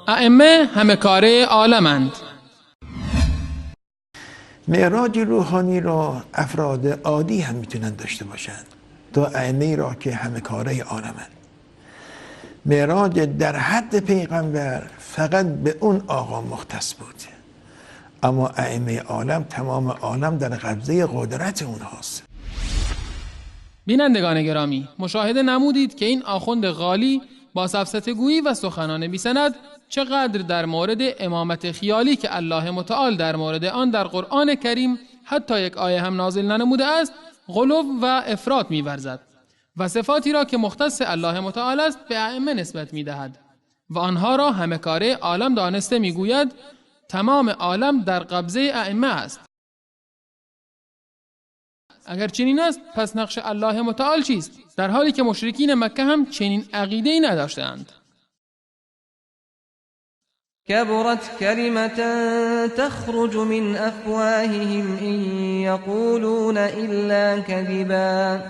ائمه همه کاره عالمند. معراج روحانی را افراد عادی هم میتونن داشته باشند تا ائمه را که همه کاره عالمند. معراج در حد پیغمبر فقط به اون آقا مختص بود، اما ائمه عالم، تمام عالم در قبضه قدرت اونهاست. بینندگان گرامی، مشاهده نمودید که این آخوند غالی با سفسطه‌گویی و سخنان بی‌سند چقدر در مورد امامت خیالی که الله متعال در مورد آن در قرآن کریم حتی یک آیه هم نازل ننموده است غلو و افراط می‌ورزد و صفاتی را که مختص الله متعال است به ائمه نسبت می‌دهد و آنها را همه کاره عالم دانسته می‌گوید تمام عالم در قبضه ائمه است. اگر چنین است پس نقش الله متعال چیست؟ در حالی که مشرکین مکه هم چنین عقیده‌ای نداشتند. كبرت كلمة تخرج من أفواههم إن يقولون إلا كذبا.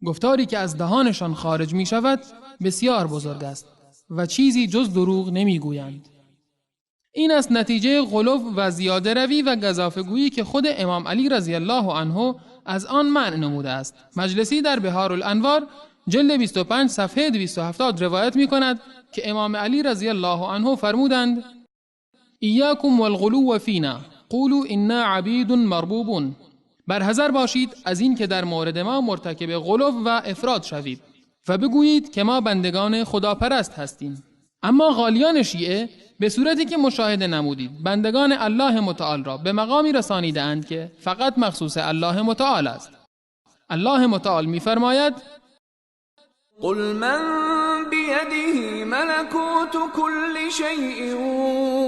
گفتاری که از دهانشان خارج می شود بسیار بزرگ است و چیزی جز دروغ نمی گویند. این است نتیجه غلو و زیاده روی و گزافه‌گویی که خود امام علی رضی الله عنه از آن منع نموده است. مجلسی در بحار الانوار جلد 25 صفحه 270 روایت می کند که امام علی رضی الله عنه فرمودند: ایاکم والغلو فینا قولوا انا عبید مربوبون. بر حذر باشید از این که در مورد ما مرتکب غلو و افراط شوید و بگویید که ما بندگان خداپرست هستیم. اما غالیان شیعه به صورتی که مشاهده نمودید بندگان الله متعال را به مقامی رسانیده‌اند که فقط مخصوص الله متعال است. الله متعال می‌فرماید: قل من بيده ملكوت كل شيء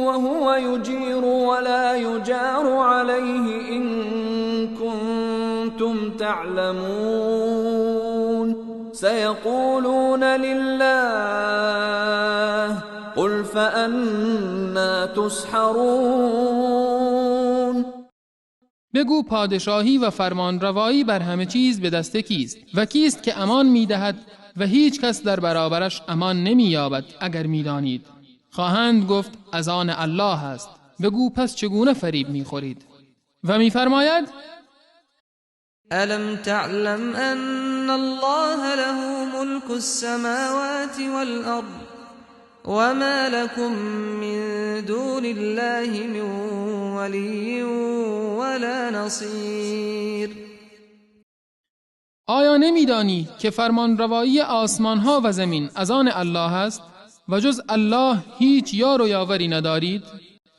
وهو يجير ولا يجار عليه إن كنتم تعلمون سيقولون لله قل فأنا تسحرون. بگو پادشاهی و فرمانروایی بر همه چیز به دست کیست و کیست که امان می‌دهد و هیچ کس در برابرش امان نمی‌یابد اگر می‌دانید. خواهند گفت از آن الله است. بگو پس چگونه فریب می‌خورید؟ و می‌فرماید: الم تعلم ان الله له ملك السماوات والارض وما لكم من دون الله من ولي ولا نصير. آیا نمیدانی که فرمانروایی آسمان ها و زمین از آن الله است و جز الله هیچ یار و یاوری ندارید؟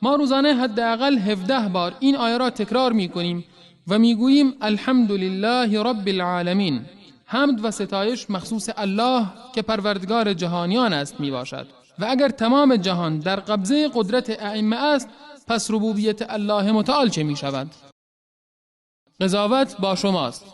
ما روزانه حداقل 17 بار این آیه را تکرار می کنیم و میگوییم الحمدلله رب العالمین. حمد و ستایش مخصوص الله که پروردگار جهانیان است می باشد. و اگر تمام جهان در قبضه قدرت ائمه است پس ربوبیت الله متعال چه می شود؟ قضاوت با شماست.